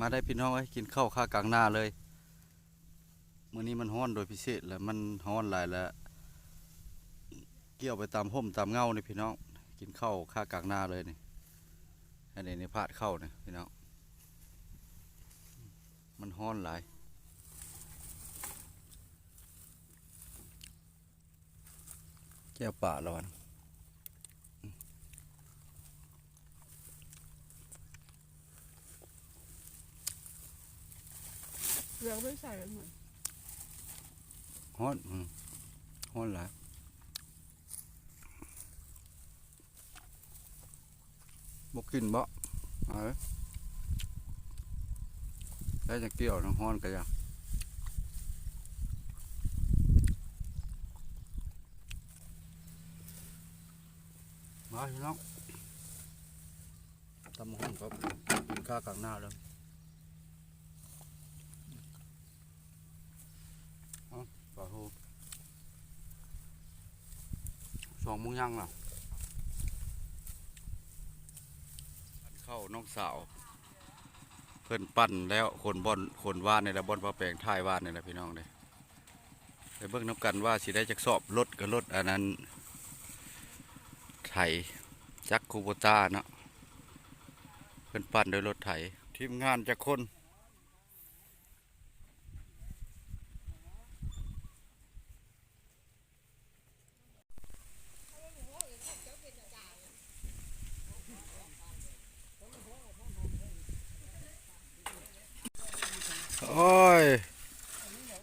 ມາໄດ້ພີ່ນ້ອງເອີຍ ກິນເຂົ້າຄາກາງນາເລີຍ. ມື້ນີ້ມັນຮ້ອນໂດຍພິເສດ ແລະມັນຮ້ອນຫຼາຍ ແລະກ່ຽວໄປຕາມຮົ່ມຕາມເຫງົ້ານີ້ພີ່ນ້ອງ. ກິນເຂົ້າຄາກາງນາເລີຍນີ້. ອັນນີ້ ນີ້ພາດເຂົ້ານີ້ພີ່ນ້ອງ ມັນຮ້ອນຫຼາຍ. ແຈ່ວປາລະຫວານ. ເກືອໄປໃສ່ ຮ້ອນ ອືມ ຮ້ອນຫຼາຍ. ບໍ່ກິນບໍ່? ເອົາເລີຍ ໄດ້ຈັກກ່ຽວ ນ້ຳຮ້ອນກະຢ່າ. ມາພີ່ນ້ອງ ຕຳບັກຫຸ່ງກັບກິນຄາກາງນາເລີຍ. ເອົາ ປາໂທ ສອງໂມງຍັງລະ ເຂົ້ານ້ອງສາວ ເພິ່ນປັ່ນແລ້ວ ຄົນບ່ອນ ຄົນຫວ່ານນີ້ແຫຼະ ບ່ອນປາແປງ ທ້າຍຫວ່ານນີ້ແຫຼະພີ່ນ້ອງເດ້. ໄປເບິ່ງນຳກັນວ່າຊິໄດ້ຈັກສອບ. ລົດກະລົດອັນນັ້ນ ໄຖ ຈັກຄູໂບຕາເນາະ ເພິ່ນປັ່ນໂດຍລົດໄຖ. ທີມງານຈັກຄົນ? ໂອ້ຍ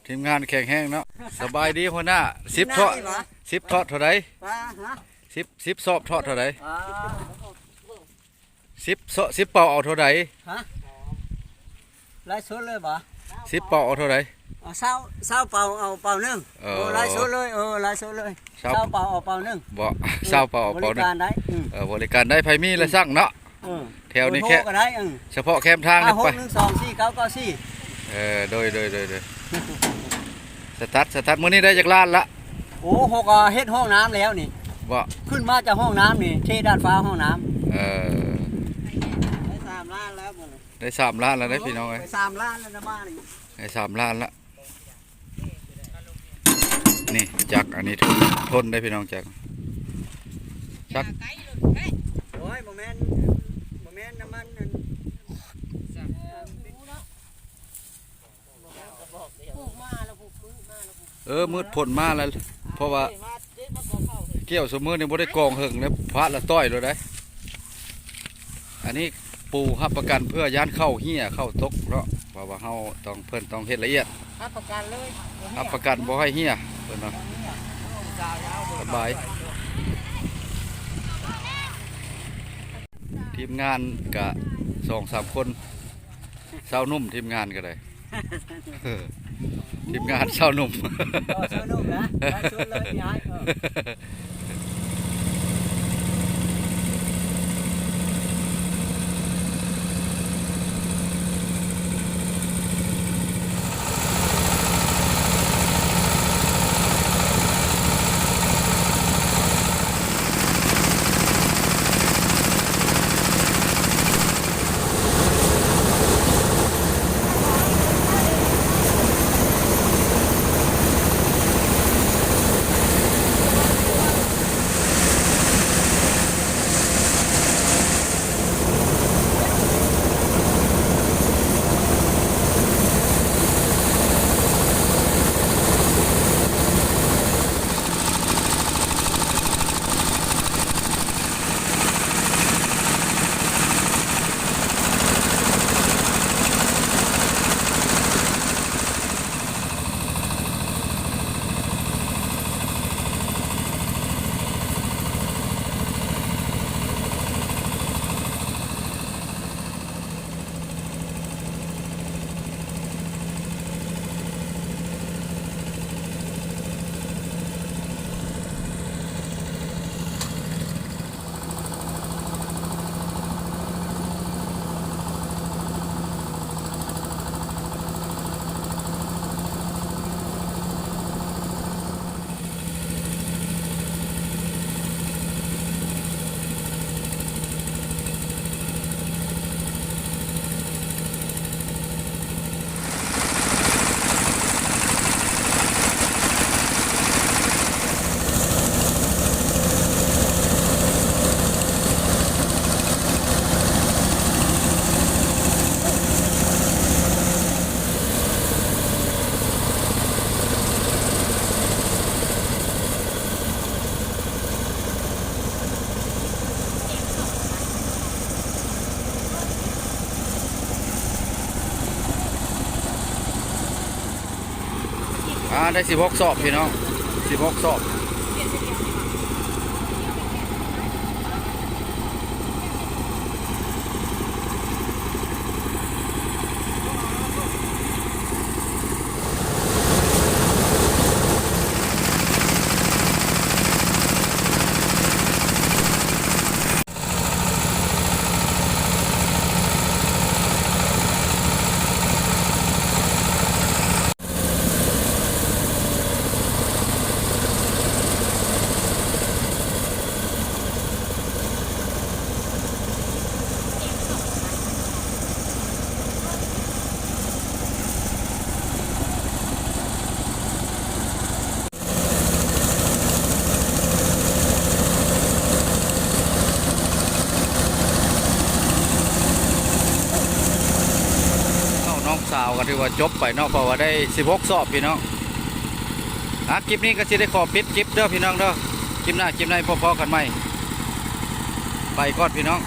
ທີມງານແຂງແຮງເນາະ. ສະບາຍດີຫົວໜ້າ. ສິບເທາະ ສິບເທາະເທົ່າໃດ? ປາ ຮະ? ສິບ ສິບສອບເທາະເທົ່າໃດ? ປາ ສິບ ສິບເປົາເອົາເທົ່າໃດ? ຮະ? ໄລຟ໌ສົດເລີຍບໍ່? ສິບເປົາເອົາເທົ່າໃດ? ເອົາ ຊາວ ຊາວເປົາເອົາເປົາໜຶ່ງ. ເອີ ໂອ້ ໄລຟ໌ສົດເລີຍ. ເອີ ໄລຟ໌ສົດເລີຍ. ຊາວ ຊາວເປົາເອົາເປົາໜຶ່ງ. ບໍ່ ເອີ ຊາວເປົາເອົາເປົາໜຶ່ງ. ບໍລິການໄດ້. ອືມ ເອີ ບໍລິການໄດ້ ໃຜມີລະສັ່ງເນາະ. ເອີ ແຖວນີ້ແຄ່ ເບີໂທກະໄດ້. ເອີ ສະເພາະແຄມທາງນີ້ໄປ. ຫ້າຫົກໜຶ່ງສອງສີ່ເກົ້າເກົ້າສີ່. ເອີ ໂດຍ ໂດຍ ໂດຍ ໂດຍ. ສະຕັດ ສະຕັດ ມື້ນີ້ໄດ້ຈັກລ້ານລະ? ໂອ້ ເຮົາກະເຮັດຫ້ອງນ້ຳແລ້ວນີ້. ບໍ່ ຂຶ້ນມາຈາກຫ້ອງນ້ຳນີ້ ເທດາດຟ້າຫ້ອງນ້ຳ. ເອີ ໄດ້ສາມລ້ານແລ້ວມື້ນີ້. ໄດ້ສາມລ້ານແລ້ວເດ້ພີ່ນ້ອງເອີຍ. ໄດ້ສາມລ້ານແລ້ວນະມານີ້. ໄດ້ສາມລ້ານລະ. ນີ້ຈັກ ອັນນີ້ທົນ ທົນເດ້ພີ່ນ້ອງ ຈັກ ຈັກ ໂອ້ຍ ບໍ່ແມ່ນ ບໍ່ແມ່ນນ້ຳມັນນັ້ນ. ເອີ ມືດຝົນມາແລ້ວ ເພາະວ່າກ່ຽວຊຸມື້ນີ້ບໍ່ໄດ້ກອງເຫິງເດ້ ພາດລະຕ້ອຍໂລດໃດ. ອັນນີ້ປູຮັບປະກັນເພື່ອຢ້ານເຂົ້າເຫ່ຍເຂົ້າຕົກເນາະ ເພາະວ່າເຮົາຕ້ອງ ເພິ່ນຕ້ອງເຮັດລະອຽດ ຮັບປະກັນເລີຍ ຮັບປະກັນບໍ່ໃຫ້ເຫ່ຍເພິ່ນວ່າ. ສະບາຍ ທີມງານກະສອງສາມຄົນ ຊາວໜຸ່ມ ທີມງານກະໄດ້ ທີມງານຊາວໜຸ່ມ ເອີ ຊາວໜຸ່ມນະ ຫຼາຍສຸດເລີຍ ເອີ. ໄດ້ສິບຫົກສອບພີ່ນ້ອງ ສິບຫົກສອບ. ເອົາ ນ້ອງສາວກໍຖືວ່າຈົບໄປເນາະ ເພາະວ່າໄດ້ສິບຫົກສອບພີ່ນ້ອງ. ອ່ະ ຄລິບນີ້ກໍຊິໄດ້ຂໍປິດຄລິບເດີພີ່ນ້ອງເດີ ຄລິບໜ້າຄລິບໃນພໍ້ໆກັນໃໝ່ ໄປກ່ອນພີ່ນ້ອງ.